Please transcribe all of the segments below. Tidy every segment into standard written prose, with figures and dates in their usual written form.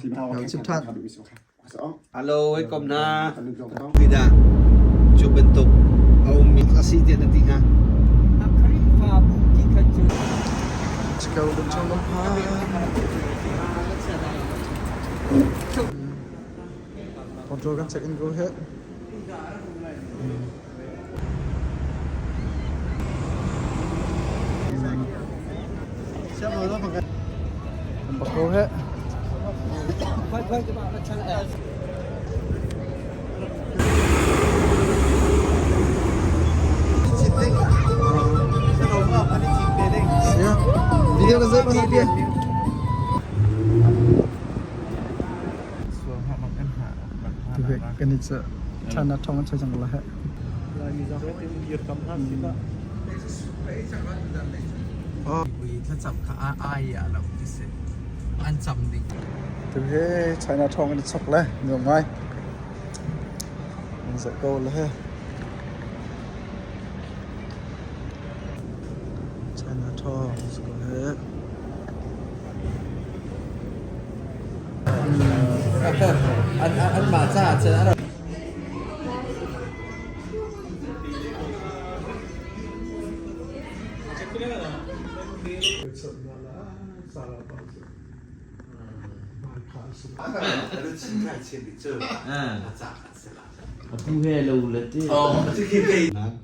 Chim ṭhan. Hello, welcome na. Dah cu bantuk a ummi a si tiah na ti hnga? Chicago dum chong dum pha. Control kan check in go he. Bak ko he. Video ka zai pa na Kan i China thong an choi cang la he. Thlacam kha ai ah lo ti si. An cam ding. Tu he China thong an i chok le nuam ngai. An zai ko le he. China thong ko he. An an mah caah cun a rak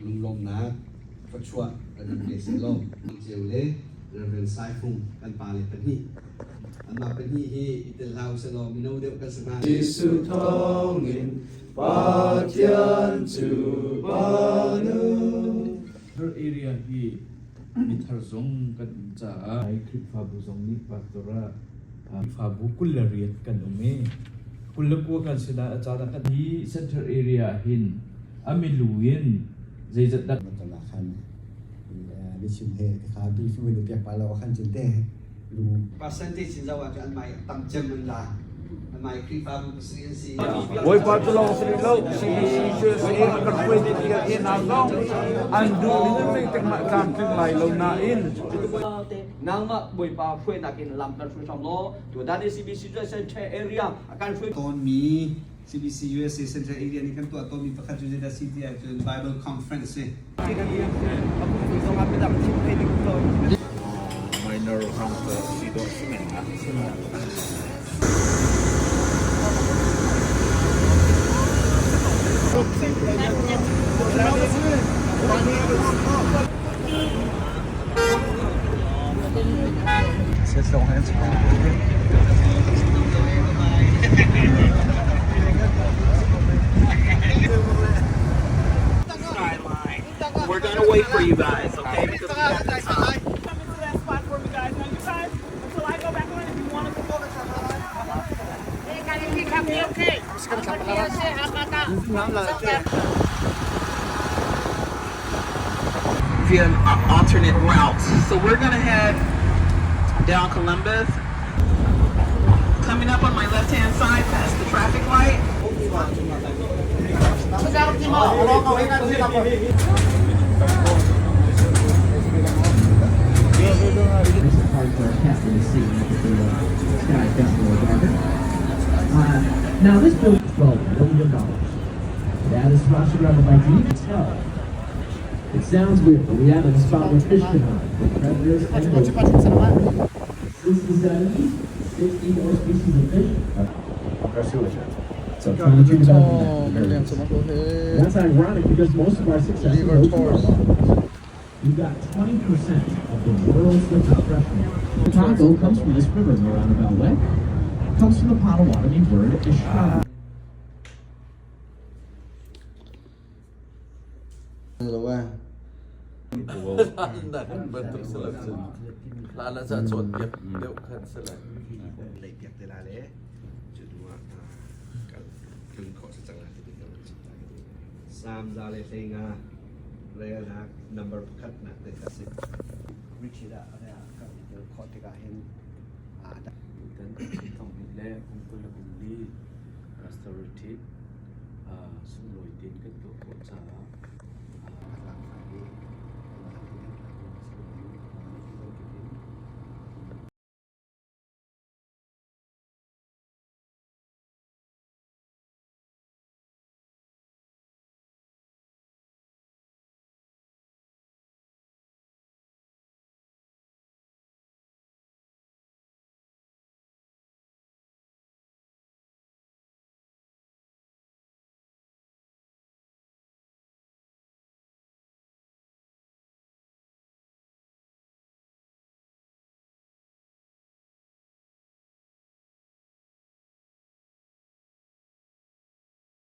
Lunglawmhnak thluachuah kan in pe sehlaw Ceu le Reverend Sai Fung kan pale pahnih anmah pahnih hi i tel hlah usihlaw mino deuh kan si hnga. Jesuh thawngin Pathian cu banu. Thar area hi mithar zong kan um caah Khrihfabu zong nih pastor ah Khrihfabu 28 kan um i 29 kan si nain a caan ah kan hi center area ah hin a milu in zeizat dah khan biachim he kha tu fi piak pa lo khan cun te Percentage in zoh ahcun an mai tam cem an la. An mai Khrihfabu pasarih an si. Bawipa cu lawng si rih lo CBC cu si a kan hruai ding vialte hna zong an duh ning in zeitik mah tlamtling lai lo nain Nangmah Bawipa hruainak in lam kan hruai hram law tutan i CBC cu Central Area a kan hruai tawnmi CBC USA Central Area nih kan tuah tawnmi pakhat cu zeidah si ti ahcun Bible Conference si. Minor zong cu si dawh si men na. We're gonna wait for you guys, okay? Because we got the time. Come into that spot for me, guys. Now, you guys, until I go back on, if you want to come over. Via an alternate route. So we're gonna head down Columbus. Coming up on my left-hand side past the traffic light. Makes it hard for a cat to see because the sky's gotten a little darker. Now this bill is $12 million. That is sponsored by D. It sounds weird, but we added a spot where fish can hide from predators and rodents. 67, 60 more species of fish. So trying to Thong lian chom ko he. That's ironic because most of our success Liver goes to our tours. farms. We've got 20% of the world's liquid fresh water. Chicago comes from this river in the roundabout way. Comes from the Potawatomi word Ishkago. Lo wa. Lei piak te la le cu hnu ah kal tlun khawh si cang la ti kan chim ta ka Sam za le hlei nga relnak number pakhat nak te kha si. Richie ah kan i tel khawh tikah hin Kan thong hnih le kum 24 restorative sunglawi tein kan tuah khawh caah.